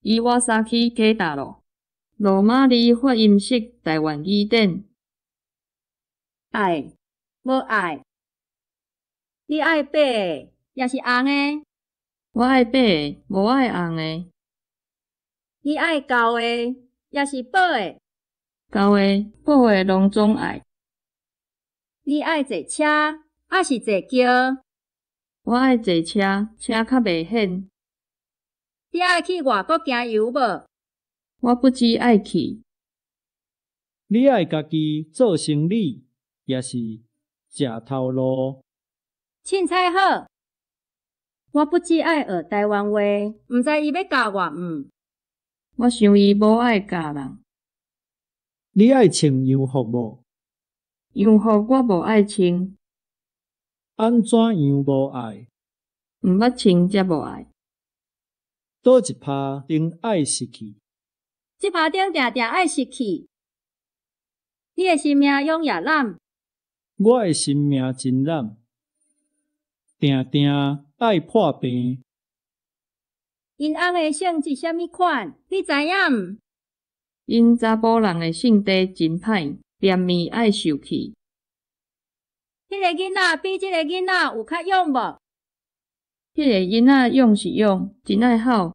伊瓦薩基假大咯。羅馬字發音式臺灣語典。愛，無愛。你愛白的，抑是紅的？我愛白的，無愛紅的。你愛厚的，抑是薄的？厚的、薄的攏總愛。你愛坐車，抑是坐轎？我愛坐車，車較袂險。你愛去外國行遊無？我不只愛去。你愛家己做生理，抑是食頭路？凊彩好。我不只愛學臺灣話，毋知伊欲教我毋？我想伊無愛教人。你愛穿洋服無？洋服我無愛穿。按怎樣無愛？毋捌穿才無愛。佗一拍燈愛熄去？這拍燈定定愛熄去。你的新名勇也濫？我的新名真濫，定定愛破病。𪜶翁的性質啥物款？你知影毋？𪜶查埔人的性地真歹，便秘愛受氣。彼个囡仔比這个囡仔有較勇無？彼个囡仔勇是勇，真愛吼。